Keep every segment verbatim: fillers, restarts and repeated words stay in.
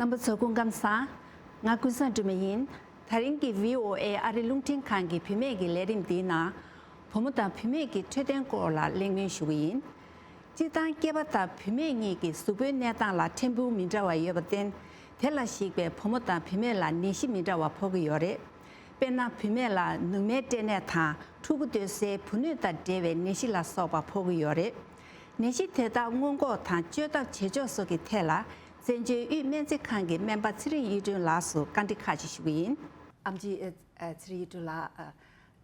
རྣམ་པ་ཚོ་སྐུ་ཁམས་བཟང་། ང་ཀུན་བཟང་སྒྲོལ་མ་ཡིན། དེ་རིང་གི་བྷི་ཨོ་ཨེ་ཨ་རི་རླུང་འཕྲིན་ཁང་གི་བུད་མེད་ཀྱི་ལས་རིམ་འདིའི་ནང་། བུ་མོ་དང་བུད་མེད་ཀྱི་འཕྲོད་བསྟེན་སྐོར་ལ་གླེང་མོལ་ཞུ་གི་ཡིན། སྤྱིར་བཏང་སྐྱེས་པ་དང་བུད་མེད་གཉིས་ཀྱི་གཟུགས་པོའི་གནས་སྟངས་ལ་ཕྲན་བུ་མི་འདྲ་བ་ཡོད་པར་བརྟེན། དེ་ལ་གཞིགས་པའི་བུ་མོ་དང་བུད་མེད་ལ་ནད་གཞི་མི་འདྲ་བ་ཕོག་གི་ཡོད་རེད། དཔེར་ན། བུད་མེད་ལ་ནུ་མའི་སྐྲན་ནད་དང་ཕྲུ་གུ་སྡོད་སའི་བུ་སྣོད་དང་འབྲེལ་བའི་ནད་གཞི་ལ་སོགས་པ་ཕོག་གི་ཡོད་རེད། ནད་གཞི་དེ་དག་སྔོན་འགོག་དང་བཅོས་ཐབས་བྱེད་ཕྱོགས་སོགས་ཀྱི་ཐད་ལ། བཙན་བྱོལ་དབུས་སྨན་རྩིས་ཁང་གི་སྨན་པ་ཚེ་རིང་གཡུ་སྒྲོན་ལགས་སུ་བཀའ་འདྲི་ཁག་ཅིག་ཞུ་གི་ཡིན། ཨམ་ཆི་ཨ་ཨ་ཚེ་རིང་གཡུ་སྒྲོན་ལགས། ཨ་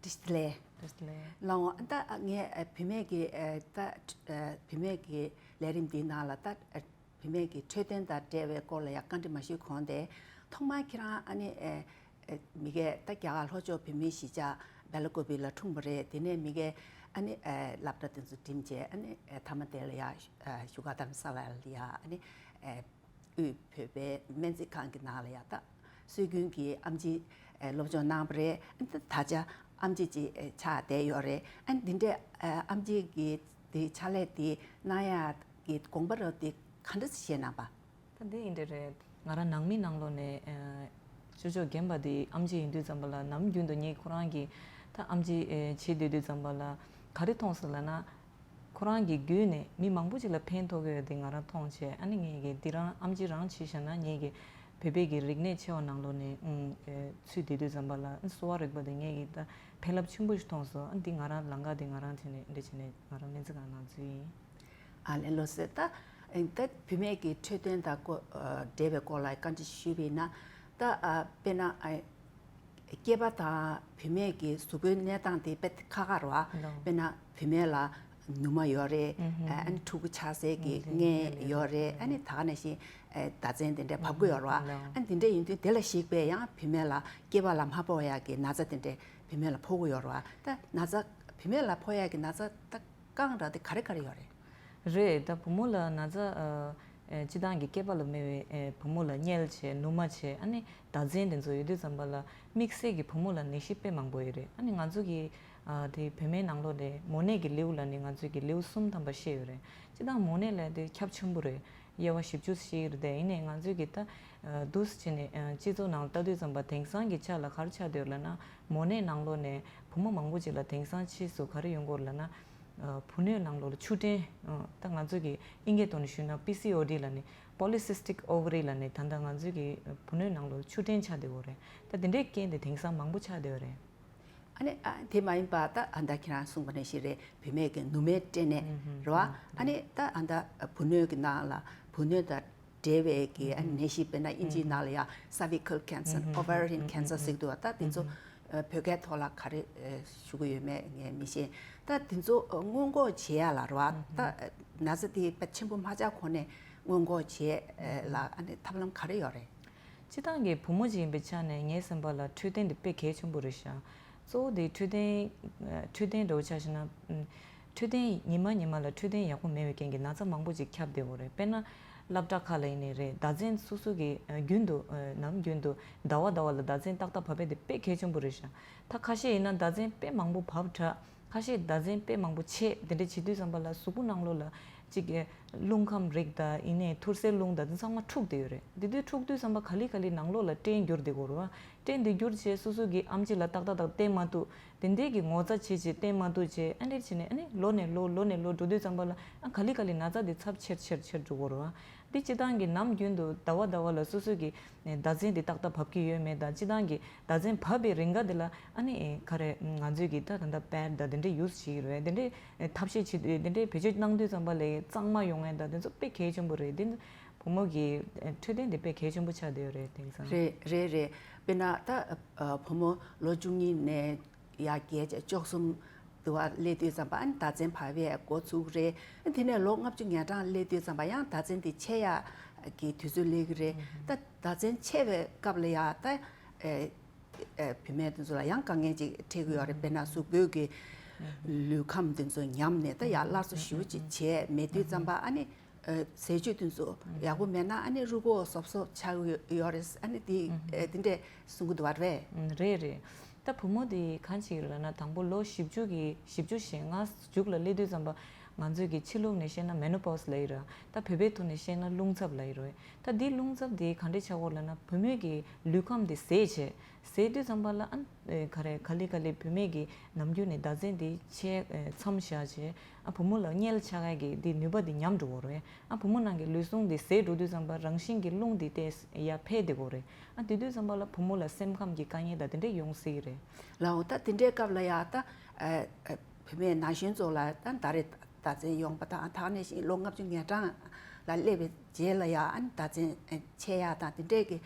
བཀྲ་ཤིས་བདེ་ལེགས། བཀྲ་ཤིས་བདེ་ལེགས། ལགས་འོང་། ད་ངས་ཨ་བུད་མེད་ཀྱི་ཨ་ད་ཨ་བུད་མེད་ཀྱི་ལས་རིམ་འདིའི་ནང་ལ་ད་ཨ་བུད་མེད་ཀྱི་འཕྲོད་བསྟེན་དང་འབྲེལ་བའི་སྐོར་ལ་ཡང་བཀའ་འདྲི་མ་ཞུས་གོང་དེ། ཐོག་མར་ཁྱེད་རང་ཨ་ནི་ཨ་ཨ་མི་སྒེར་ད་རྒྱ་གར་ལྷོ་ཕྱོགས་བོད་མིའི་གཞིས་ཆགས་སྦེལ་ཀོབ་ལ་འཁྲུངས་པ་རེད། དེ་ནས་མི་སྒེར་ཨ་ནི་ཨ་སློབ་གྲྭ་དེ་ཚོ་འགྲིམས་བྱས། ཨ་ནི་ཨ་མཐའ་མ་དེ་ལ་ཡང་ཨ་བཞུགས་སྒར་རྡ་རམ་ས་ལ་ལ་ཡང་ཨ་ནི་ཨ་དབུས་བོད་པའི་སྨན་རྩིས་ཁང་གི་ནང་ལ་ཡང་ད་སྲོལ་རྒྱུན་གྱི་ཨེམ་ཆི་ཨེ་སློབ་སྦྱོང་གནང་བ་རེད། ཨ་ནི་ད་ཆ་ཨེམ་ཆི་ཅིག་ཨེ་ཆགས་བསྡད་ཡོད་རེད། ཨ་ནི་འདི་འདྲའི་ཨེ་ཨེམ་ཆི་གི་དེ་ཕྱག་ལས་དེ་གནང་ཡག་གི་དགོངས་པ་རབ་དེ་ག་འདྲ་བཞེས་གནང་པ། ད་འདི་ཡིན་འདྲ་རེད། ང་རང་ནང་མི་ནང་ལོགས་ནས་ཨེ་ཅོ་ཅོ་རྒན་པ་དེ་ཨེམ་ཆི་ཡིན་དུས་ཙམ་པ་ལ་ནམ་རྒྱུན་དུ་ངས་ཁོ་རང་གི་ད་ཨེམ་ཆི་ཨེ་བྱེད་སྡོད་དུས་ཙམ་པ་ལ་ག་རེ་མཐོང་སོང་ལབ་ན། ཁོ་རང་གི་བརྒྱུད་ནས་མི་མང་པོ་ཅིག་ལ་ཕན་ཐོགས་ཀྱི་ཡོད་དེ་ང་རང་མཐོང་བྱས། ཨ་ནི་ངས་ཀྱི་འདི་རང་ཨེམ་ཆི་རང་བྱས་བཞག་ན། ངས་ཀྱི་བོད་པའི་གི་རིག་གནས་ཆེ་བ་ནང་ལོགས་ནས་ཨུམ་ཨེ་ཚུད་བསྡད་དུས་ཙམ་པ་ལ། ཨ་གསོ་བ་རིག་པ་དེ་ངས་ཀྱི་ད་ཕན་རླབས་ཆེན་པོ་ཞིག་མཐོང་སོང་། ཨ་འདི་ང་རང་ལམ་ཁ་དེ་ང་རང་བྱས་ནས་འདི་བྱས་ནས་ང་རང་སྨན་རྩིས་ཁང་ནང་འཛུལ་ཡིན། ཨ་ལས་ལོ་ཟེར། ད་ཨེ་ད་བུད་མེད་ཀྱི་འཕྲོད་བསྟེན་དང་སྐོར་ཨ་འབྲེལ་བའི་སྐོར་ལ་བཀའ་འདྲི་ཞུས་པ་ཡིན་ན། ད་ཨ་དཔེར་ན་ཨ་སྐྱེས་པ་དང་བུད་མེད་ཀྱི་གཟུགས་པོའི་གནས་སྟངས་དེ་དཔེ་ཁག་ཁག་རེད་བ། ལགས། དཔེར་ན་བུད་མེད་ལ་ནུ་མ་ཡོད་རེད། ཨ་ནི་ཕྲུ་གུ་ཆགས་སའི་གི་ཨ་ནི་མངལ་ཡོད་རེད། ཨ་ནི་ད་ག་ནང་བཞིན་ཨ་ཟླ་མཚན་དེ་འདྲ་བབས་ཀྱི་ཡོད་རེད་བ། ལགས། ཨ་ནི་དེ་འདྲ་ཡིན་དུས་དེ་ལ་གཞིགས་པས་ཡང་བུད་མེད་ལ་སྐྱེས་པ་ལ་མ་ཕོག་ཡག་གི་ན་ཚ་དེ་འདྲ་བུད་མེད་ལ་ཕོག་གི་ཡོད་རེད་བ། ད་ན་ཚ་བུད་མེད་ལ་ཕོག་ཡག་གི་ན་ཚ་ད་རྐང་ར་དེ་ག་རེ་ག་རེ་ཡོད་རེད། རེད། ད་བུ་མོ་ལ་ན་ཚ་ཨ་ཨེ་སྤྱི་བཏང་གི་སྐྱེས་པ་ལ་མེད་པའི་ཨེ་བུ་མོ་ལ་མངལ་བྱས། ནུ་མ་བྱས། ཨ་ནི་ཟླ་མཚན་དེ་ཚོ་ཡོད་དུས་ཙམ་པ་ལ་དམིགས་བསལ་གྱི་བུ་མོ་ལ་ནད་གཞི་དཔེ་མང་པོ་ཡོད་རེད། ཨ་ནི་ང་ཚོ་གི་ཨ་དེ་བོད་སྨན་ནང་ལོགས་ནས་མོ་ནད་ཀྱི་ལེའུ་ལབ་ནས་ང་ཚོ་གི་ལེའུ་གསུམ་ཐམ་པ་བཤད་ཡོད་རེད། སྤྱི་བཏང་མོ་ནད་ལབ་དེ་ཁྱབ་ཆེན་པོ་རེད། དབྱེ་བ་བཞི་བཅུ་ཞིག་རེད་དེ། ཡིན་ནའི་ང་ཚོས་ཀྱི་ད་ཨ་འདུག་སེ་བྱས་ནས་ཨ་སྤྱི་ཚོགས་ནང་ལ་ལྟ་དུས་ཙམ་པ་དེང་སང་གི་ཆ་ལ་ག་རེ་ཆགས་བསྡད་ཡོད་ལབ་ན། མོ་ནད་ནང་ལོགས་ནས་བུ་མོ་མང་པོ་ཅིག་ལ་དེང་སང་ཕྱིས་སུ་ག་རེ་ཡོང་གི་ཡོད་ལབ་ན། ཨ་བུ་སྣོད་ནང་ལོགས་ལ་ཆུ་ཕྲན། ཨ་ད་ང་ཚོས་ཀྱི་ཨིན་སྐད་ཐོག་ནས་ཞུས་ན་པི་སི་ཨོ་ཌི་ལབ་ནས། Polycystic Ovary ལབ་ནས། ད་ལྟ་ང་ཚོས་ཀྱི་བུ་སྣོད་ནང་ལོགས་ལ་ཆུ་ཕྲན་ཆགས་བསྡད་ཡོད་རེད། ད་དེ་འདྲའི་རྐྱེན་དེ་དེང་སང་མང་པོ་ཆགས་བསྡད་ཡོད་རེད། ཨ་ནི་ཨ་དེ་མ་ཡིན་པ་ད་ཨ་ད་ཁྱེད་རང་གསུངས་པ་ནང་བཞིན་རེད། བུད་མེད་ཀྱི་ནུ་མའི་སྐྲན་ནད་རེད་བ། ཨ་ནི་ད་ཨ་ད་བུ་སྣོད་ཀྱི་ནང་ལ་བུ་སྣོད་དང་འབྲེལ་བའི་གི་ཨ་ནི་ནད་གཞི། དཔེར་ན་ཨིན་ཇིའི་ནང་ལ་ཡང་cervical cancer, ovarian cancer ཟེར་གྱི་འདུག་བ། ད་དེ་ཚོ་ཨ་བོད་སྐད་ཐོག་ལ་ག་རེ་ཨ་ཞུ་གི་ཡོད་མེད་ངས་མི་ཤེས། ད་དེ་ཚོ་ཨ་སྔོན་འགོག་བྱེད་ཡ་ལ་རེད་བ། ད་ན་ཚ་དེ་དཔེ་ཆེན་པོ་མ་ཆགས་གོང་ནས་སྔོན་འགོག་བྱེད་ཨ་ལ་ཨ་ནི་ཐབས་ལམ་ག་རེ་ཡོད་རེད། སྤྱིར་བཏང་གི་བུ་མོ་ཅིག་ཡིན་པའི་ཆ་ནས་ངའི་བསམ་པ་ལ་འཕྲོད་བསྟེན་དེ་དཔེ་གལ་ཆེན་པོ་རེད་ཤག་གཙོ་བོ་དེ་འཕྲོད་བསྟེན། འཕྲོད་བསྟེན་འདྲ་བོ་ཆ་བཞག་ན། འཕྲོད་བསྟེན་ཉི་མ་ཉི་མ་ལ་འཕྲོད་བསྟེན་ཡག་པོ་མེད་པའི་རྐྱེན་གྱིས་ན་ཚ་མང་པོ་ཅིག་ཁྱབ་བསྡད་ཡོད་རེད། དཔེར་ན་སློབ་གྲྭ་ཁག་ལ་ཡིན་ནའི་རེད། ཟླ་མཚན་སོ་སོ་གི་རྒྱུན་དུ་ནམ་རྒྱུན་དུ་ཟླ་བ་ཟླ་བ་ལ་ཟླ་མཚན་ཏག་ཏག་བབས་པ་དེ་དཔེ་གལ་ཆེན་པོ་རེད་ཤག་ད་ཁ་ཤས་ཡིན་ན་ཟླ་མཚན་དཔེ་མང་པོ་བབས་དྲགས། ཁ་ཤས་ཟླ་མཚན་དཔེ་མང་པོ་ཆད། དེ་འདྲ་བྱེད་དུས་ཙམ་པ་ལ་གཟུགས་པོ་ནང་ལོགས་ལ་གཅིག་རླུང་ཁམས་རིགས་དང་། ཡིན་ནའི་ཐུར་སེལ་རླུང་དང་། དེ་ཚང་མ་འཁྲུགས་བསྡད་ཡོད་རེད། དེ་དུས་འཁྲུགས་དུས་ཙམ་པ་ག་ལེ་ག་ལེ་ནང་ལོགས་ལ་སྐྲན་འགྱུར་བསྡད་ཀྱི་ཡོད་རེད་བ། སྐྲན་དེ་འགྱུར་བྱས་སོ་སོ་གི་ཨེམ་ཆི་ལ་ཏག་ཏག་ཏག་བསྟེན་མ་ཐུབ། དེ་འདྲའི་གི་ངོ་ཚ་བྱས་བྱས་བསྟེན་མ་ཐུབ་བྱས། ཨ་འདྲ་བྱས་ནས་ཨ་ནི་ལོ་ནས་ལོ་ལོ་ནས་ལོ་འགྲོ་དུས་ཙམ་པ་ལ་ཨ་ག་ལེ་ག་ལེ་ན་ཚ་དེ་ཚབས་ཆེར་ཆེར་ཆེར་འགྲོ་གི་ཡོད་རེད་བ། འདི་སྤྱིར་བཏང་གི་ནམ་རྒྱུན་དུ་ཟླ་བ་ཟླ་བ་ལ་སོ་སོ་གི་ཟླ་མཚན་དེ་ཏག་ཏག་བབས་ཀྱི་ཡོད་མེད་དང་། སྤྱིར་བཏང་གི་ཟླ་མཚན་བབས་པའི་རིང་ག་དེ་ལ་ཨ་ནི་ག་རེ་ང་ཚོས་ཀྱི་ད་ད་ལྟ་pad དང་དེ་འདྲ་use བྱེད་ཀྱི་རེད། དེ་འདྲའི་ཐབས་ཤེས་བྱེད་དུས། དེ་འདྲའི་བེད་སྤྱོད་གནང་དུས་ཙམ་པ་ལ་གཙང་མ་ཡོང་ཡ་དང་དེ་ཚོ་དཔེ་གལ་ཆེན་པོ་རེད། དེ་བུ་མོ་གི་འཕྲོད་བསྟེན་དེ་དཔེ་གལ་ཆེན་པོ་ཆགས་བསྡད་ཡོད་རེད་དེང་སང་། རེད་རེད་རེད། དཔེར་ན་ད་ཨ་བུ་མོ་ལོ་བཅུ་གཉིས་ནས་ཡར་བརྒལ་བྱས་བཅུ་གསུམ་དུ་བ་སླེབས་དུས་ཙམ་པ་ཨ་ནི་ཟླ་མཚན་བབས་ཡས་འགོ་ཚུགས་རེད། དེ་ནས་ལོ་ལྔ་བཅུ་ང་གྲངས་སླེབས་དུས་ཙམ་པ་ཡང་ཟླ་མཚན་དེ་ཆད་ཡག་གི་དུས་ཚོད་སླེབས་ཀྱི་རེད། ད་ཟླ་མཚན་ཆད་པའི་སྐབས་ལ་ཡ་ད་ཨེ་ཨེ་བུད་མེད་དེ་ཚོ་ལ་ཡང་དཀའ་ངལ་ཅིག་འཕྲད་ཀྱི་ཡོད་རེད། དཔེར་ན་གཟུགས་པོའི་གི་ལུས་ཁམས་དེ་ཚོ་ཉམས་ནས་ད་ཡར་སླར་གསོ་ཞེ་པོ་ཅིག་བྱས་མེད་དུས་ཙམ་པ་ཨ་ནི། ཨ་ཟས་སྤྱོད་དེ་ཚོ་ཡག་པོ་མེད་ན་ཨ་ནི་རུས་ཁོག་གཟབ་གཟབ་ཆགས་ཡོད་རེད། ཨ་ནི་དེ་ཨ་དེ་འདྲས་གསུང་གི་འདུག་བ་རེད། ཨ་རེད་རེད། ད་བུ་མོ་དེ་གང་ཅིག་ལབ་ན་དང་པོ་ལོ་བཞི་བཅུ་གི་བཞི་བཅུ་ཞེ་ལྔ་མཇུག་ལ་སླེབས་དུས་ཙམ་པ་ ང་ཚོས་ཀྱི་ཕྱི་ལུགས་ནས་བཤད་ན་མེ་ནོ་པོ་སི་ལབ་ཀྱི་རེད། ད་བོད་པའི་ཐོག་ནས་བཤད་ན་རླུང་འཚུབ་ལབ་ཀྱི་རེད། ད་འདི་རླུང་འཚུབ་འདི་ག་འདྲས་ཆགས་ཀྱི་ཡོད་ལབ་ན། བུད་མེད་ཀྱི་ལུས་ཁམས་འདི་ཟད་བྱས། ཟད་དུས་ཙམ་པ་ལ་ཨ་ནི་ག་རེ་ག་ལེ་ག་ལེ་བུད་མེད་ཀྱི་ནམ་རྒྱུན་ནས་ཟླ་མཚན་འདི་ཆད་མཚམས་བཞག་བྱས། ཨ་བུ་མོ་ལ་མངལ་ཆགས་ཡག་གི་འདི་ནུས་པ་འདི་ཉམས་འགྲོ་གི་རེད། ཨ་བུ་མོ་ནང་གི་ལུས་ཟུངས་འདི་ཟད་འགྲོ་དུས་ཙམ་པ་རང་བཞིན་གྱི་རླུང་འདི་ཏོག་ཙམ་ཡར་འཕེལ་བསྡད་ཀྱི་རེད། ཨ་དེ་དུས་ཙམ་པ་ལ་བུ་མོ་ལ་སེམས་ཁམས་ཀྱི་དཀའ་ངལ་དང་དེ་འདྲས་ཡོང་སྲིད་ཀྱི་རེད། ལའོ། ད་དེ་འདྲའི་སྐབས་ལ་ཡ་ད་ཨ་ཨ་བུད་མེད་ན་གཞོན་ཚོ་ལ་ད་ད་རེས་ཟླ་མཚན་ཡོང་པ་དང་། ད་ག་ནང་བཞིན་ལོ་ལྔ་བཅུ་ང་གྲངས་ལ་སླེབས་པའི་རྗེས་ལ་ཡ་ཨ་ནི་ཟླ་མཚན་ཆད་ཡག་དང་དེ་འདྲས་ཀྱི་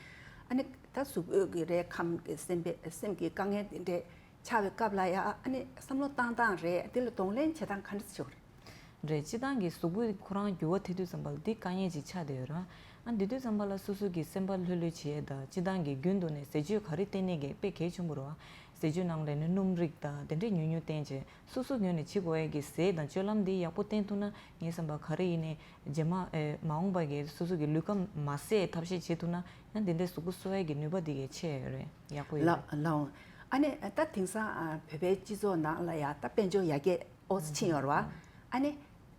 ཨ་ནི་ད་གཟུགས་པོ་གི་རེད། ཁམས་ཀྱི་སེམས་པའི་སེམས་ཀྱི་དཀའ་ངལ་དེ་འདྲས་ཆགས་པའི་སྐབས་ལ་ཡ་ཨ་ནི་བསམ་བློ་བཏང་སྟངས་རེད། དེ་ལ་གདོང་ལེན་བྱེད་སྟངས་ག་འདྲ་ཞིག་ཡོད་རེད། རེད། སྤྱིར་བཏང་གི་གཟུགས་པོ་ཁོ་རང་འགྱུར་བ་ཐེབས་དུས་ཙམ་པ་ལ་འདི་དཀའ་ངལ་ཅིག་ཆགས་བསྡད་ཡོད་རེད། ཨ་འདི་དུས་ཙམ་པ་ལ་སོ་སོ་གི་སེམས་པ་ལྷོད་ལྷོད་བྱེད་ཡས་དང་། སྤྱིར་བཏང་གི་རྒྱུན་དུ་ནས་ཟས་སྤྱོད་ག་རེ་བསྟེན་ནས་གི་དཔེ་གལ་ཆེན་པོ་རེད་བ། ཟས་སྤྱོད་ནང་ལ་ནི་སྣུམ་རིགས་དང་དེ་འདྲས་ཉུང་ཉུང་བསྟེན་བྱས། སོ་སོ་ངོས་ནས་བྱེད་དགོས་ཡས་ཀྱི་ཟས་དང་སྤྱོད་ལམ་འདི་ཡག་པོ་བསྟེན་ཐུབ་ན། ངའི་བསམ་པ་ག་རེ་ཡིན་ནའི་རྗེས་མ་ཨེ་མ་འོངས་པ་གི་སོ་སོ་གི་ལུས་ཁམས་མ་ཟད་ཐབས་ཤེས་བྱེད་ཐུབ་ན། ཡང་འདི་འདྲའི་གཟུགས་པོ་གསོ་ཡས་ཀྱི་ནུས་པ་འདི་གི་ཆེ་ཡོད་རེད། ཡག་པོ་ཡོད་ལ་རེད། ལའོ། ཨ་ནི་ད་དེང་སང་ཨ་བོད་པའི་སྤྱི་ཚོགས་ནང་ལ་ཡ་ད་དཔལ་འབྱོར་ཡར་རྒྱས་ཨོ་ཙི་ཕྱིན་ཡོད་རེད་བ། ཨ་ནི་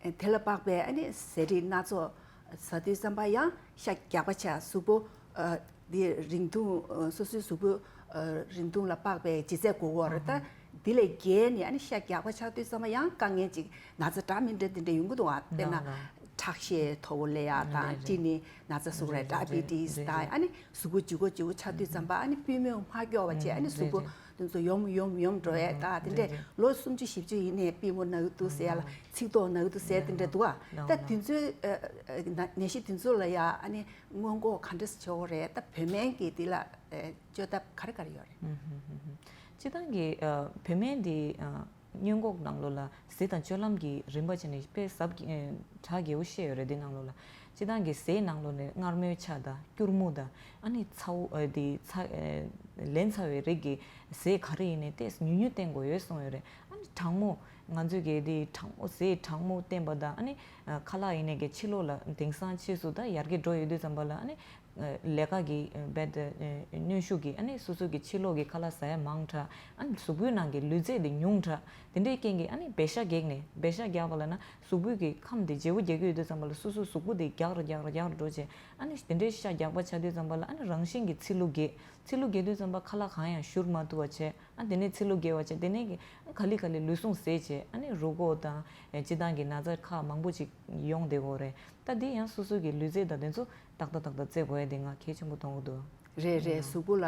དེ་ལ་དཔག་པའི་ཨ་ནི་ཟས་རིགས་སྣ་ཚོགས་ཟ་དུས་ཙམ་པ་ཡང་ཤ་རྒྱགས་པ་ཆགས། གཟུགས་པོ་ཨ་འདི་རིང་ཐུང་ཨ་སོ་སོའི་གཟུགས་པོ་ཨ་རིང་ཐུང་ལ་དཔག་པའི་ལྗིད་ཚད་དགོས་ཀྱི་ཡོད་རེད། ད་འདི་ལས་བརྒལ་ནས་ཨ་ནི་ཤ་རྒྱགས་པ་ཆགས་དུས་ཙམ་པ་ཡང་དཀའ་ངལ་ཅིག་ན་ཚ་འདྲ་མི་འདྲ་འདི་འདྲ་ཡོང་གི་འདུག་བ། དཔེར་ན་ལགས་ལགས། ཁྲག་ཤེད་མཐོ་བོ་སླེབས་ཡག་དང་། རེད་རེད། སྐྲན་ནད་ན་ཚ་ཟུག་རེད། རེད་རེད། ཌའི་བྷི་ཊི་སི་རེད་དང་། རེད། ཨ་ནི་གཟུགས་པོ་ལྗིད་ཁོག་ལྗིད་ཁོག་ཆགས་དུས་ཙམ་པ་ཨ་ནི་པུས་མོ་མ་སྐྱོ་བ་བྱས། ཨ་ནི་གཟུགས་པོ་རེད་རེད། དེ་ཚོ་ཡོམ་ཡོམ་ཡོམ་འགྲོ་ཡས་དང་། དེ་འདྲས་རེད་རེད། ལོ་སུམ་ཅུ་བཞི་བཅུ་ཡིན་ནའི་པུས་མོ་ན་གི་འདུག་ཟེར་ཡ་ལ། ཨང་། ཚིགས་ཐོག་ན་གི་འདུག་ཟེར་ཡ་དེ་འདྲས་འདུག་ཨ། ལགས་ད་ལགས། དེ་ཚོའི་ཨ་ཨ་ན་ནད་གཞི་དེ་ཚོ་ལ་ཡ་ཨ་ནི་སྔོན་འགོག་ག་འདྲས་བྱེད་དགོས་རེད། ད་བོད་སྨན་གྱི་དེ་ལ་ཨ་བཅོས་ཐབས་ག་རེ་ག་རེ་ཡོད་རེད། ཨུ་ཧུ་ཧུ་ཧུ། སྤྱིར་བཏང་གི་ཨ་བོད་སྨན་འདི་ཨ་སྔོན་འགོག་ནང་ལོགས་ལ་ཟས་དང་སྤྱོད་ལམ་གྱི་རིམ་པ་བྱས་ནས་དཔེ་ཟབ་ཀྱི་ཨེ་གྲགས་རྒྱས་པོ་བཤད་ཡོད་རེད། འདི་ནང་ལོགས་ལ་སྤྱིར་བཏང་གི་ཟས་ནང་ལོགས་ནས་མངར་མོའི་ཆ་དང་སྐྱུར་མོ་དང་། ཨ་ནི་ཚ་བོ་ཨེ་འདི་ཚ་ཨེ་ལན་ཚྭ་བའི་རིགས་ཀྱི་ཟས་ག་རེ་ཡིན་ནའི་ཏོག་ཙམ་ཉུང་ཉུང་བསྟེན་དགོས་ཡོད་གསུངས་ཡོད་རེད། ཨ་ནི་གྲང་མོ། ང་ཚོས་ཀྱི་འདི་གྲང་མོ་ཟས་གྲང་མོ་བསྟེན་པ་དང་། ཨ་ནི་ཨ་ཁ་ལག་ཡིན་ནའི་གི་ཕྱི་ལོགས་ལ་དེང་སང་ཕྱིས་སུ་ད་ཡར་རྒྱས་འགྲོ་ཡོད་དུས་ཙམ་པ་ལ། ཨ་ནི་ལས་ཀ་གི་རྦད་དེ་གནོན་ཤུགས་ཀྱིས་ཨ་ནི་སོ་སོ་གི་ཕྱི་ལོགས་ཀྱི་ཁ་ལག་ཟ་ཡ་མང་དྲགས། ཨ་ནི་གཟུགས་པོའི་ནང་གི་ལུས་རྫས་དེ་ཉུང་དྲགས། དེ་འདྲའི་རྐྱེན་གྱིས་ཨ་ནི་བེ་ཤ་རྒྱག་ནས། བེ་ཤ་རྒྱག་པ་ལབ་ན་གཟུགས་པོའི་གི་ཁམས་དེ་བརྗེ་པོ་རྒྱག་གི་ཡོད་དུས་ཙམ་པ་ལ་སོ་སོའི་གཟུགས་པོ་དེ་རྒྱགས་ར་རྒྱགས་ར་རྒྱགས་ར་འགྲོ་བྱས། ཨ་ནི་དེ་འདྲའི་ཤ་རྒྱགས་པ་ཆགས་དུས་ཙམ་པ་ལ་ཨ་ནི་རང་བཞིན་གྱིས་ཚིལ་ལུ་རྒྱས། ཚིལ་ལུ་རྒྱས་དུས་ཙམ་པ་ཁ་ལག་གང་ཡང་བཞུར་མ་ཐུབ་པ་བྱས། ཨ་དེ་ནས་ཚིལ་ལུ་རྒྱས་པ་བྱས། དེ་ནས་གི་ཨ་ག་ལེ་ག་ལེ་ལུས་ཟུངས་ཟད་བྱས། ཨ་ནི་རུས་ཁོག་དང་ཨེ་སྤྱིར་བཏང་གི་ན་ཚ་ཁག་མང་པོ་ཅིག་ཡོང་བསྡད་ཀྱི་ཡོད་རེད། ད་འདི་ཡང་སོ་སོ་གི་ལུས་རྩལ་དང་དེ་ཚོ་ཏག་ཏག་ཏག་ཏག་རྩེ་དགོས་ཡ་དེ་ང་གལ་ཆེན་པོ་མཐོང་གི་འདུག་རེད་རེད། ཨང་། གཟུགས་པོ་ལ་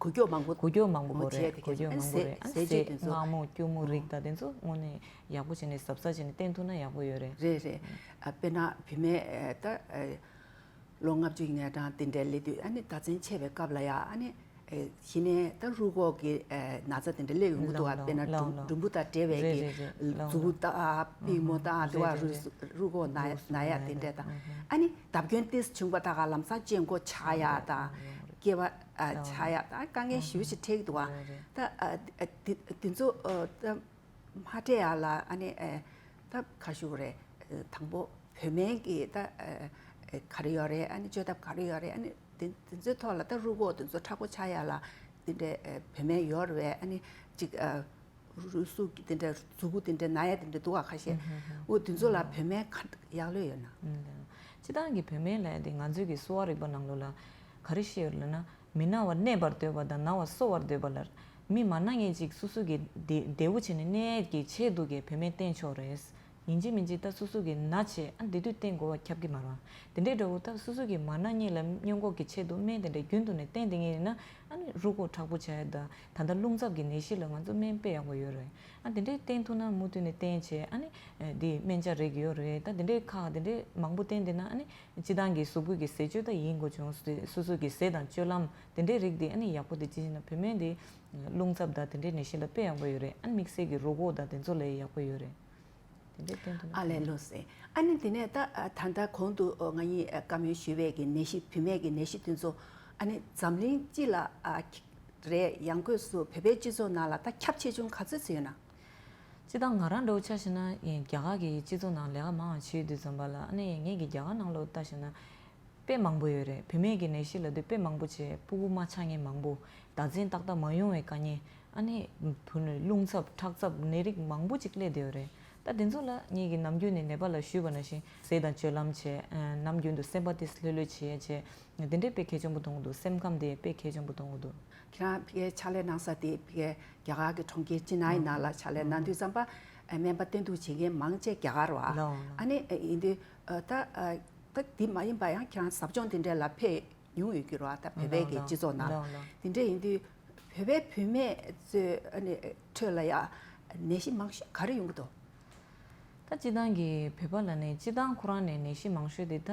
འགུལ་སྐྱོད་མང་པོ། གུ་གྱོག་མང་པོ་དགོས་བྱས་རེད། དེ་གུ་གྱོག་ཨ་ནི་མང་པོ་ཟས་རེད། ཨ་ཟས་ཟས་བཅུད་དེ་ཚོ། མངར་མོ་སྐྱུར་མོ། ཨོ། རིགས་དང་དེ་ཚོ་དངོས་གནས་ཡག་པོ་བྱས་ནས་གཟབ་གཟབ་བྱས་ནས་བསྟེན་ཐུབ་ན་ཡག་པོ་ཡོད་རེད། རེད་རེད། ཨ་དཔེར་ན་བུད་མེད་ཨ་ད་ཨ་ལོ་ལྔ་བཅུ་ང་གྲངས་དེ་འདྲའི་སླེབས་དུས། ཨ་ནི་ཟླ་མཚན་ཆད་པའི་སྐབས་ལ་ཡ་ཨ་ནི་ཨ་གཞི་ནས་ད་རུས་ཁོག་གི་ཨ་ན་ཚ་དེ་འདྲ་སླེབས་ཡོང་གི་འདུག་ཨ། ལགས་དཔེར་ན་ལགས་འབྲུམ་ལགས། འབྲུམ་བུ་དང་འབྲེལ་བའི་རེད་གི་རེད་རེད། ལགས་མཛུ་གུ་ལགས། དང་པུས་མོ་དང་དེ་བ་རེད་རེད་རུས་རེད། རུས་ཁོག་ན་ན་ཡ་དེ་འདྲ་དང་། ཨ་ནི་བརྡབ་སྐྱོན་ཏོག་ཙམ་བྱུང་པ་དག་ག་ལམ་སང་ལྕེ་མགོ་ཆག་ཡ་དང་། སྐེད་པ་ཨ་ཆག་ཡ་དང་། དཀའ་ངལ་ཞེ་པོ་ཅིག་འཕྲད་ཀྱི་འདུག་བ། རེད་རེད། ད་ཨ་ཨ་དེ་དེ་ཚོ་ཨ་ད་མ་འཕྲད་ཡ་ལ་ཨ་ནི་ཨ་ད་ག་ཞུ་དགོས་རེད། ཨ་དང་པོ་བོད་སྨན་གྱི་ད་ཨ་ཨ་ག་རེ་ཡོད་རེད། ཨ་ནི་བཅོས་ཐབས་ག་རེ་ཡོད་རེད། ཨ་ནི་དེ་དེ་ཚོའི་ཐོག་ལ་ད་རུས་ཁོག་དེ་ཚོ་མཁྲེགས་པོ་ཆགས་ཡ་ལ་དེ་འདྲའི་ཨ་བོད་སྨན་ཡོད་རེད་པས། ཨ་ནི་ཅིག་ཨ་རུས་ཟུག་གི་དེ་འདྲ་མཛུ་གུ་དེ་འདྲ་ན་ཡ་དེ་འདྲ་འདུག་ག་ཁ་ཤས། ཨུ་དེ་ཚོ་ལ་བོད་སྨན་ག་ཡག་ལོས་ཡོད་ན། སྤྱིར་བཏང་གི་བོད་སྨན་ལབ་ཡ་དེ་ང་ཚོའི་གི་གསོ་བ་རིག་པ་ནང་ལོགས་ལ་ག་རེ་བཤད་ཡོད་ལབ་ན། མི་ན་བར་གནས་པར་འདོད་པ་དང་ན་བ་གསོ་བར་འདོད་པ་ལ། མི་མ་ན་མཁན་ཅིག་སོ་སོ་གི་བདེ་བདེ་བོ་བྱས་ནས་གནས་ཀྱི་ཆེད་དུ་གི་བོད་སྨན་བསྟེན་ཆོག་རེད། ཡིན་གཅིག་མིན་གཅིག་ད་སོ་སོ་གི་ན་བྱས་ཨ་དེ་དུས་བསྟེན་དགོས་པ་ཁྱབ་ཀྱི་མ་རེད། དེ་འདྲའི་འདྲ་བོ་ད་སོ་སོ་གི་མ་ན་མཁན་ལ་སྔོན་འགོག་གི་ཆེད་དུ་སྨན་དེ་འདྲ་རྒྱུན་དུ་ནས་བསྟེན་བསྡད་མཁན་ཡིན་ན། ཨ་ནི་རུས་ཁོག་མཁྲེགས་པོ་ཆགས་ཡ་དང་། ད་ལྟ་རླུང་འཚུབ་ཀྱི་ནད་གཞི་ལ་ང་ཚོ་སྨན་དཔེ་ཡག་པོ་ཡོད་རེད། ཨ་དེ་འདྲའི་བསྟེན་ཐུབ་ན་མུ་མཐུད་ནས་བསྟེན་བྱས། ཨ་ནི་འདི་སྨན་བྱ་རིགས་ཡོད་རེད། ད་དེ་འདྲའི་ཁག་དེ་འདྲའི་མང་པོ་བསྟེན་བསྡད་ན། ཨ་ནི་སྤྱིར་བཏང་གི་གཟུགས་པོ་གི་ཟས་སྤྱོད་ད་ཡིན་དགོས་བྱུང་། སོ་སོ་གི་ཟས་དང་སྤྱོད་ལམ་དེ་འདྲའི་རིགས་དེ་ཨ་ནི་ཡག་པོ་དེ་ཅི་ཞིག་ན་བོད་སྨན་དེ་རླུང་འཚུབ་དང་དེ་འདྲའི་ནད་གཞི་ལ་དཔེ་ཡག་པོ་ཡོད་རེད། ཨ་ནི་དམིགས་བསལ་གྱི་རུས་ཁོག་དང་དེ་ཚོ་ལ་ཡག་པོ་ཡོད་རེད། དེ་འདྲའི་བསྟེན་ཐུབ་ན། ཨ་ལས། ལགས་སོ། ཨ་ནི་དེ་ནས་ད་ད་ལྟ་གོང་དུ་ང་གཉིས་བཀའ་མོལ་ཞུས་པའི་གི་ནད་གཞི། བུད་མེད་ཀྱི་ནད་གཞི་དེ་ཚོ་ཨ་ནི་འཛམ་གླིང་སྤྱི་ལ་རེད། ཡང་སྒོས་སུ་བོད་པའི་སྤྱི་ཚོགས་ནང་ལ་ད་ཁྱབ་ཆེ་ཆུང་ག་ཚོད་ཙམ་ཡོད་ན། སྤྱིར་བཏང་ང་རང་འདྲ་བོ་ཆ་བཞག་ན། ཡིན་རྒྱ་གར་གྱི་སྤྱི་ཚོགས་ནང་ལས་ཀ་མང་བ་བྱེད་དུས་ཙམ་པ་ལ། ཨ་ནི་ངས་ཀྱི་རྒྱ་གར་ནང་ལོགས་ལྟ་བཞག་ན་དཔེ་མང་པོ་ཡོད་རེད། བུད་མེད་ཀྱི་ནད་གཞི་ལབ་དུས་དཔེ་མང་པོ་བྱས། ཕྲུ་གུ་མ་ཆགས་མཁན་མང་པོ། ཟླ་མཚན་ཏག་ཏག་མ་ཡོང་བའི་དཀའ་ངལ། ཨ་ནི་བུ་ནི་རླུང་འཚུབ་མཁྲེགས་འཚུབ་ནད་རིགས་མང་པོ་ཅིག་སླེབས་བསྡད་ཡོད་རེད། ད་དེ་ཚོ་ལ་ངེད་ཀྱིས་ནམ་རྒྱུན་ནས་ནད་པ་ལ་ཞུས་པ་ནང་བཞིན་ཟས་དང་སྤྱོད་ལམ་བྱས། ནམ་རྒྱུན་དུ་སེམས་པ་དེ་ལྷོད་ལྷོད་བྱས་བྱས། དེ་འདྲས་དཔེ་གལ་ཆེན་པོ་མཐོང་གི་འདུག་སེམས་ཁམས་དེ་དཔེ་གལ་ཆེན་པོ་མཐོང་གི་འདུག་ཁྱེད་རང་ཕ་གིའི་ཕྱག་ལས་གནང་ས་དེ་ཕ་གིའི་རྒྱ་གར་གྱི་གྲོང་ཁྱེར་ཅི་ནའི་ནང་ལ་ཕྱག་ལས་གནང་དུས་ཙམ་པ། སྨན་པ་བསྟེན་གཏུགས་བྱེད་མཁན་མང་ཆེ་རྒྱ་གར་བ། ལའོ་ལའོ། ཨ་ནི་ཡིན་དུས་ད་ད་འདི་མ་ཡིན་པ་ཡང་ཁྱེད་རང་ཟབ་སྦྱོང་དེ་འདྲས་ལ་ཕེབས་མྱོང་ཡོད་ཀྱི་རེད་བ། ད་བོད་པའི་གི་སྤྱི་ཚོགས་ནང་། ལའོ་ལའོ། དེ་འདྲས་ཡིན་དུས་བོད་པའི་བུད་མེད་ཚོའི་ཨ་ནི་ཁྲོད་ལ་ཡང་ནད་གཞི་མང་ཤོས་ག་རེ་ཡོང་གི་འདུག་ད་སྤྱི་བཏང་གི་བོད་པ་ལ་ནི་སྤྱི་བཏང་ཁོ་རང་ནས་ནད་གཞི་མང་ཤོས་དེ་ད་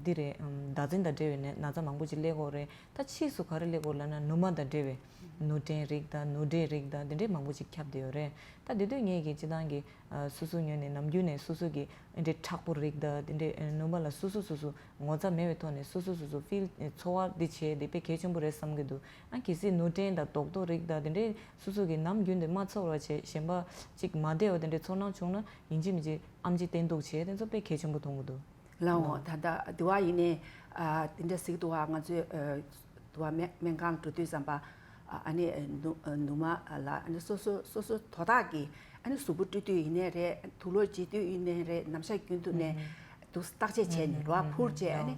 འདི་རེད། ཨམ། ཟླ་མཚན་དང་འབྲེལ་བའི་ནད་ན་ཚ་མང་པོ་ཅིག་སླེབས་ཀྱི་ཡོད་རེད། ད་ཕྱིས་སུ་ག་རེ་སླེབས་ཀྱི་ཡོད་ལབ་ན་ནུ་མ་དང་འབྲེལ་བའི་ནུ་སྐྲན་རིགས་དང་ནུ་འབྲས་རིགས་དང་དེ་འདྲའི་མང་པོ་ཅིག་ཁྱབ་བསྡད་ཡོད་རེད། ད་དེ་དུས་ངས་ཀྱིས་སྤྱི་བཏང་གི་ཨ། སོ་སོའི་ངོས་ནས་ནམ་རྒྱུན་ནས་སོ་སོ་གི་འདི་འདྲའི་མཁྲེགས་པོ་རིགས་དང་དེ་འདྲའི་ནུ་མ་ལ་སོ་སོ་སོ་སོ་ངོ་ཚ་མེད་པའི་ཐོག་ནས་སོ་སོ་སོ་སོ་ཕིལ་ཚོར་བ་འདི་བྱས་དེ་དཔེ་གལ་ཆེན་པོ་རེད་བསམ་གྱི་འདུག་ཨ། གལ་སྲིད་ནུ་སྐྲན་དང་རྡོག་རྡོག་རིགས་དང་དེ་འདྲའི་སོ་སོ་གི་ནམ་རྒྱུན་དུ་མ་ཚོར་བ་བྱས། གཞན་པ་ཅིག་མ་བདེ་བ་དེ་འདྲའི་ཚོར་སྣང་བྱུང་ན་ཡིན་གཅིག་མིན་གཅིག་ཨེམ་ཆི་བསྟེན་གཏུགས་བྱས་དེ་ཚོ་དཔེ་གལ་ཆེན་པོ་མཐོང་གི་འདུག་ལའོ། ལའོ། ད་ལྟ་དུ་བ་ཡིན་ནའི་ཨ། དེ་འདྲ་ཟིག་དུ་བ་ང་ཚོས་ཨ། དུ་བ་སྨན་སྨན་ཁང་འགྲོ་དུས་ཙམ་པ་ཨ་ནི་ནུ་ནུ་མ་ལ་ཨ་ནི་སོ་སོ་སོ་སོ་དོ་བདག་གིས་ཨ་ནི་གཟུགས་པོ་བཀྲུ་དུས་ཡིན་ནའི་རེད། དུག་ལོག་བྱེད་དུས་ཡིན་ནའི་རེད། ནམ་ཞག་རྒྱུན་དུ་ནས་དུ་བརྟག་དཔྱད་བྱས་ནས་རོ་ཕུར་བྱས། ཨ་ནི་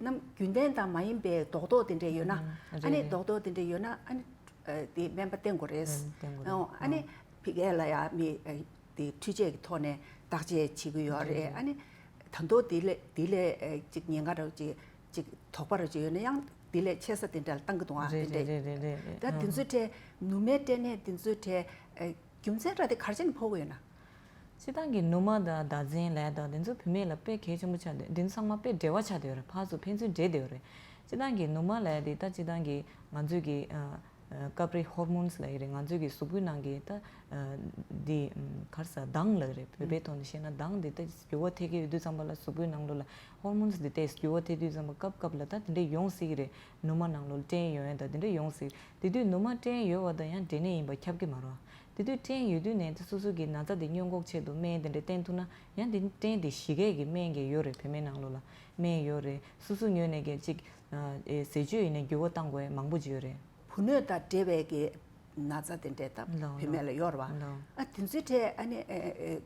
ནམ་རྒྱུན་ལྡན་དང་མ་ཡིན་པའི་རྡོག་རྡོག་དེ་འདྲ་ཡོད་ན། ཨ་ནི་རྡོག་རྡོག་དེ་འདྲ་ཡོད་ན་ཨ་ནི་དེ་སྨན་པ་བསྟེན་དགོས་རེད། ཨ་ནི་ཕ་གི་ལ་ཡ་མི་དེ་འཕྲུལ་ཆས་ཀྱི་ཐོག་ནས་བརྟག་དཔྱད་བྱེད་ཀྱི་ཡོད་རེད། ཨ་ནི་ད་དུང་དེ་ལས་དེ་ལས་ཅིག་ཉེན་ཁ་རོགས་ཅིག་ཅིག་དོགས་པ་རོགས་ཅིག་ཡོད་ན་ཡང་དེ་ལས་ཆེ་ས་དེ་འདྲ་ལ་བཏང་གི་འདུག་ཨ། དེ་འདྲ་རེད་རེད་རེད་རེད། ད་དེ་ཚོའི་གྲས་ནུ་མའི་སྐྲན་ནད་དེ་ཚོའི་གྲས་རྒྱུ་མཚན་ར་དེ་ག་རེ་བྱས་ནས་ཕོག་གི་ཡོད་ན། སྤྱི་བཏང་གི་ནུ་མ་དང་ཟླ་མཚན་ལས་དང་དེ་ཚོ་བུད་མེད་ལ་དཔེ་གལ་ཆེན་པོ་ཆགས་འདུག་དེ་ཚང་མ་དཔེ་འབྲེལ་བ་ཆགས་བསྡད་ཡོད་རེད། ཕར་ཚུར་ཕན་ཚུན་འབྲེལ་བསྡད་ཡོད་རེད། སྤྱི་བཏང་གི་ནུ་མ་ལས་དེ་ད་སྤྱི་བཏང་གི་ང་ཚོས་ཀྱི་ཨ། སྐབས་རེ་ཧོར་མོན་སི་ལབ་ཀྱི་རེད། ང་ཚོའི་གི་གཟུགས་པོའི་ནང་གི་ད་འདི་ག་རེ་ཟ་མདངས་ལབ་ཀྱི་རེད། བོད་པའི་ཐོག་ནས་བཤད་ན་མདངས་འདི་ད་འགྱུར་བ་ཐེབས་ཀྱི་ཡོད་དུས་ཙམ་པ་ལ་གཟུགས་པོའི་ནང་ལོགས་ལ་ཧོར་མོན་སི་འདི་ཏོག་ཙམ་འགྱུར་བ་ཐེབས་དུས་ཙམ་པ་སྐབས་སྐབས་ལ་ད་དེ་འདྲ་ཡོང་སྲིད་ཀྱི་རེད། ནུ་མ་ནང་ལོགས་སྐྲན་ཡོང་ཡ་ད་དེ་འདྲ་ཡོང་སྲིད། དེ་དུས་ནུ་མ་སྐྲན་ཡོད་པ་དང་ཡང་འབྲས་ནད་ཡིན་པ་ཁྱབ་ཀྱི་མ་རེད། དེ་དུས་སྐྲན་ཡོད་དུས་ནས་ད་སོ་སོ་གི་ན་ཚ་དེ་སྔོན་འགོག་ཆེད་དུ་སྨན་དེ་འདྲ་བསྟེན་ཐུབ་ན་ཡང་དེ་སྐྲན་དེ་ཞི་གས་ཀྱི་སྨན་གྱི་ཡོད་རེད། བོད་སྨན་ནང་ལོགས་ལ་སྨན་ཡོད་རེད། སོ་སོ་ངོས་ནས་ཀྱི་ཅིག་ཨ། ཨེ། ཟས་སྤྱོད་ཡིན་ནའི་འགྱུར་བ་གཏང་དགོས་མང་པོ་ཅིག་ཡོད་རེད། བུ་སྣོད་དང་འབྲེལ་བའི་གི་ན་ཚ་དེ་འདྲས་ད་ལའོ་བུད་མེད་ལ་ཡོད་རེད་བ། ལའོ། ཨ། དེ་ཚོའི་གྲས་ཨ་ནི་ཨེ། ཨེ།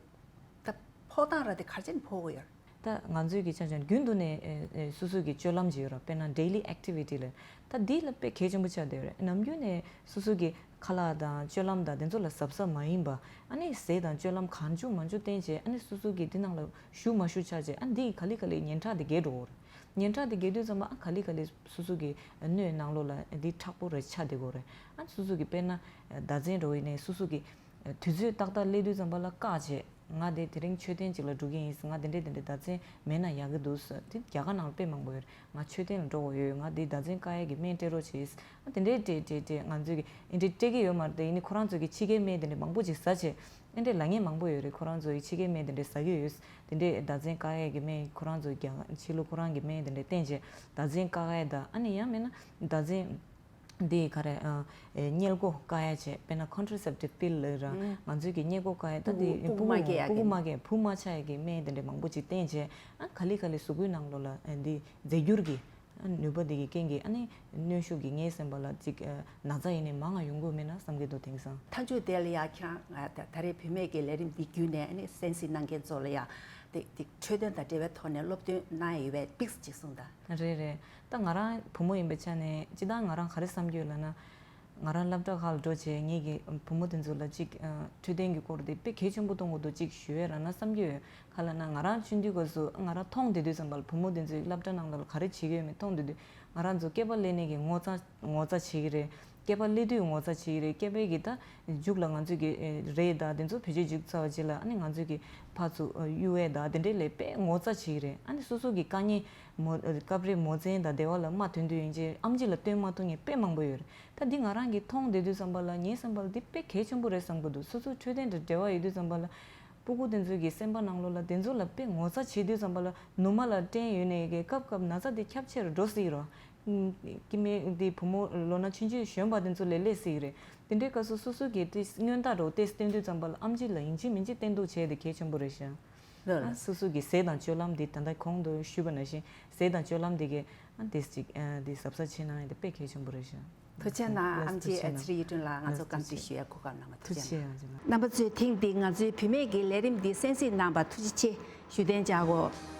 ད་ཕོག་སྟངས་ར་དེ་ག་རེ་བྱས་ནས་ཕོག་གི་ཡོད་རེད། ད་ང་ཚོའི་གི་ཆ་བཞག་རྒྱུན་དུ་ནས་ཨེ། ཨེ། སོ་སོའི་གི་སྤྱོད་ལམ་ཅིག་ཡོད་རེད། དཔེར་ན་daily activity ལབ། ད་འདི་ལ་དཔེ་གལ་ཆེན་པོ་ཆགས་བསྡད་ཡོད་རེད། ནམ་རྒྱུན་ནས་སོ་སོའི་གི་ཁ་ལག་དང་སྤྱོད་ལམ་དང་དེ་ཚོ་ལ་གཟབ་གཟབ་མ་ཡིན་པ། ཨ་ནི་ཟས་དང་སྤྱོད་ལམ་གང་བྱུང་མང་བྱུང་བསྟེན་བྱས། ཨ་ནི་སོ་སོ་གི་འདི་ནང་ལ་ཞུགས་མ་ཞུགས་ཆགས་བྱས། ཨ་ནི་འདི་ག་ལེ་ག་ལེ་སྙན་གྲགས་དེ་རྒྱས་འགྲོ་གི་ཡོད་རེད། སྙན་གྲགས་དེ་རྒྱས་དུས་ཙམ་པ་ཨ་ག་ལེ་ག་ལེ་སོ་སོ་གི་སྣོད་ནང་ལོགས་ལ་འདི་མཁྲེགས་པོ་རེ་ཆགས་བསྡད་ཀྱི་ཡོད་རེད། ཨ་སོ་སོ་གི་དཔེར་ན་ཟླ་མཚན་འདྲ་བོ་ཡིན་ནའི་སོ་སོ་གི་དུས་ཚོད་ཏག་ཏག་སླེབས་དུས་ཙམ་པ་ལ་བཀག་བྱས། ང་དེ་དེ་རིང་མཆོད་རྟེན་ཅིག་ལ་འགྲོ་གི་ཡིན། ང་དེ་འདྲས་དེ་འདྲས་ཟླ་མཚན་མེད་ན་ཡག་གི་འདུག་ཟེར། དེ་རྒྱ་གར་ནང་ལ་དཔེ་མང་པོ་ཡོད་རེད། ང་མཆོད་རྟེན་ལ་འགྲོ་དགོས་ཡོད། ང་འདི་ཟླ་མཚན་བཀག་ཡས་ཀྱི་སྨན་སྤྲད་རོགས་བྱེད། ཨ་དེ་འདྲས་སྤྲད་སྤྲད་སྤྲད། ང་ཚོས་ཀྱི་ཨེ་འདྲས་སྤྲད་ཀྱི་ཡོད་མ་རེད། དེ་ཡིན་ནའི་ཁོ་རང་ཚོ་གི་ཕྱི་རྒྱལ་སྨན་དེ་འདྲས་མང་པོ་ཅིག་ཟ་བྱས། ཨེ་འདྲས་ལབ་མཁན་མང་པོ་ཡོད་རེད། ཁོ་རང་ཚོ་གི་ཕྱི་རྒྱལ་སྨན་དེ་འདྲས་ཟ་གི་ཡོད། དེ་འདྲས་ཟླ་མཚན་བཀག་ཡས་ཀྱི་སྨན་ཁོ་རང་ཚོ་རྒྱ་གར་ཕྱི་ལོགས་ཁོ་རང་གི་སྨན་དེ་འདྲས་བསྟེན་བྱས་ཟླ་མཚན་བཀག་ཡས་དང་། ཨ་ནི་ཡང་མིན་ན་ཟླ་མཚན་འདི་ག་རེ་ཨ། ཨེ་མངལ་སྒོ་བཀག་ཡ་བྱས། དཔེར་ན་contraceptive pill ལབ་ར། ང་ཚོས་ཀྱི་མངལ་སྒོ་བཀག་ཡ་ད་འདི་སྤུ་གུ་སྤུ་གུ་མ་སྐྱེ་ཡ་སྤུ་གུ་གི་མ་སྐྱེ་བུ་མ་ཆགས་ཡ་གི་སྨན་དེ་འདྲ་མང་པོ་ཅིག་བསྟེན་བྱས། ཨ་ག་ལེ་ག་ལེ་གཟུགས་པོའི་ནང་ལོགས་ལ་ཨ་འདི་རྫས་འགྱུར་གྱི་ཨ་ནུས་པ་འདི་གི་རྐྱེན་གྱིས་ཨ་ནི་གནོན་ཤུགས་ཀྱིས་ངའི་སེམས་པ་ལ་ཅིག་ཨ་ན་ཚ་ཡིན་ནའི་མང་ང་ཡོང་གི་མེད་ན་བསམ་གྱི་འདུག་དེང་སང་། མཐའ་མཇུག་དེ་ལ་ཡ་ཁྱེད་རང་ད་ད་རེས་བུད་མེད་ཀྱི་ལས་རིམ་འདི་བརྒྱུད་ནས་ཨ་ནི་གསན་གཟིགས་གནང་མཁན་ཚོ་ལ་ཡ་དེ་དེ་འཕྲོད་བསྟེན་དང་འབྲེལ་བའི་ཐོག་ནས་སློབ་སྟོན་གནང་ཡ་ཡོད་པའི་པིག་ཅིག་གསུངས་དང་། རེད་རེད། ད་ང་རང་བུ་མོ་ཡིན་པའི་ཆ་ནས་སྤྱིར་བཏང་ང་རང་ག་རེ་བསམ་རྒྱུ་ཡོད་ལབ་ན། ང་རང་སློབ་གྲྭ་ཁག་ལ་འགྲོ་བྱས་ངེད་ཀྱི་བུ་མོ་དེ་ཚོ་ལ་ཅིག་ཨ། འཕྲོད་བསྟེན་གྱི་སྐོར་དེ་དཔེ་གལ་ཆེན་པོ་མཐོང་གི་འདུག་ཅིག་ཞུ་ཡས་རག་ན་བསམ་རྒྱུ་ཡོད། ག་ལབ་ན་ང་རང་ཆུང་དུས་སྐབས་སུ་ང་རང་མཐོང་བསྡད་དུས་ཙམ་པ་ལ་བུ་མོ་དེ་ཚོས་སློབ་གྲྭ་ནང་ལ་ག་རེ་བྱེད་ཀྱི་ཡོད་མེད་མཐོང་བསྡད་དུས། ང་རང་ཚོ་སྐེད་པ་ལས་ནས་ཀྱི་ངོ་ཚ་ངོ་ཚ་བྱེད་ཀྱི་རེད། སྐེད་པ་ལས་དུས་ངོ་ཚ་བྱེད་ཀྱི་རེད། སྐེད་པའི་གི་ད་མཇུག་ལ་ང་ཚོས་ཀྱི་རས་དང་དེ་ཚོ་བེད་སྤྱོད་བྱེད་ཚར་བ་རྗེས་ལ་ཨ་ནི་ང་ཚོས་ཀྱི་ཕར་ཚུར་གཡུག་ཡས་དང་དེ་འདྲས་ལས་དཔེ་ངོ་ཚ་བྱེད་ཀྱི་རེད། ཨ་ནི་སོ་སོ་གི་དཀའ་ངལ་མོ་སྐབས་རེ་མོ་མཚན་དང་སྡེ་བ་ལ་མ་ཐོན་དུས་ཡིན་གྱི་ཨེམ་ཆི་ལ་སྟོན་མ་ཐུབ་མཁན་དཔེ་མང་པོ་ཡོད་རེད། ད་འདི་ང་རང་གིས་མཐོང་བསྡད་དུས་ཙམ་པ་ལ་ངའི་བསམ་པ་ལ་འདི་དཔེ་གལ་ཆེན་པོ་རེད་བསམ་གྱི་འདུག་སོ་སོ་འཕྲོད་བསྟེན་དང་འབྲེལ་བ་ཡོད་དུས་ཙམ་པ་ལ་སྤུ་གུ་དེ་ཚོ་གི་སེམས་པ་ནང་ལོགས་ལ་དེ་ཚོ་ལ་དཔེ་ངོ་ཚ་བྱེད་དུས་ཙམ་པ་ལ་ནུ་མ་ལ་སྐྲན་ཡོད་ནས་ཀྱི་སྐབས་སྐབས་ན་ཚ་དེ་ཁྱབ་ཆེ་རུ་འགྲོ་སྲིད་རོ། སྐྱེ་དམན་དེ་བུ་མོ་ལོ་ན་ཆུང་ཆུང་གཞོན་པ་དེ་ཚོ་ལས་སླེབས་སྲིད་རེད། དེ་འདྲའི་སྐབས་སུ་སོ་སོ་གི་དེ་སྔོན་རྟགས་རོ་དེ་བསྟན་དུས་ཙམ་པ་ལ་ཨེམ་ཆི་ལ་ཡིན་གཅིག་མིན་གཅིག་བསྟན་གཏུགས་བྱས་དེ་གལ་ཆེན་པོ་རེད་ཤག་ལོས་ལགས། སོ་སོ་གི་ཟས་དང་སྤྱོད་ལམ་འདི་ད་ལྟ་གོང་དུ་ཞུས་པ་ནང་བཞིན་ཟས་དང་སྤྱོད་ལམ་འདི་གི་ཨ་འདི་ཅིག་ཨ་འདི་གཟབ་གཟབ་བྱེད་གནང་ཡ་འདི་དཔེ་གལ་ཆེན་པོ་རེད་ཤག་ཐུགས་རྗེ་གནང་། ལགས་ཨམ་ཆི་ཐུགས་རྗེ་གནང་། ཨ་ཚེ་རིང་ཡིད་སྤྲུལ་ལགས། ང་ཚོ་བཀའ་འདྲི་ཞུ་ཡ་གོ་སྐབས་གནང་བ་ཐུགས་རྗེ་གནང་། ཐུགས་རྗེ་ཆེ། རྣམ་པ་ཚོས་ཐེངས་འདི་ང་ཚོའི་བུད་མེད་ཀྱི་ལས་རིམ་འདི་གསན་གཟིགས་གནང་བར་ཐུགས་རྗེ་ཆེ་ཞུ་གཏན་འཇགས་གོ།